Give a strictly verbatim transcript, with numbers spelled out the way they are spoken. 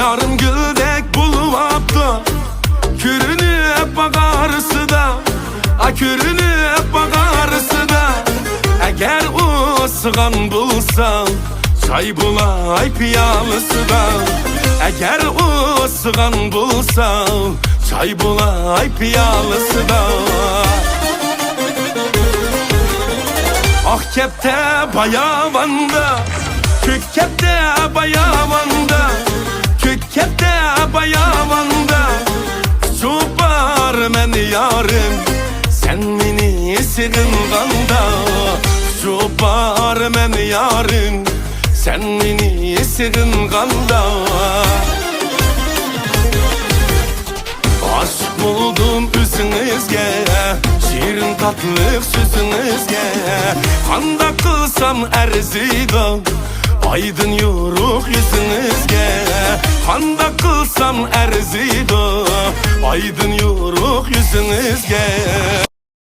يارىم گۈلدەك بولۇۋاپتۇ، كۆرۈنۈپ باغارسىدا، ئا، كۆرۈنۈپ باغارسىدا. ئەگەر ئۇسسىغان بولسا، چاي بولاي پىيالىسىدا. ئەگەر ئۇسسىغان بولسا، چاي بولاي پىيالىسىدا. ئاق كەپتە باياۋاندا، كۆك كەپتە باياۋاندا، كۆك كەپتە باياۋاندا. ئۇچۇپ بارىمەن يارىم، سەن مېنى سېغىنغاندا. ئۇچۇپ بارىمەن يارىم، سەن مېنى سېغىنغاندا. ئاشىق بولدۇم ئۆزىڭىزگە، شېرىن تاتلىق سۆزىڭىزگە. قانداق قىلسام ئەرزىيدۇ ئايدىن يورۇق يۈزىڭىزگە؟ قانداق قىلسام ئەرزىيدۇ ئايدىن يورۇق يۈزىڭىزگە؟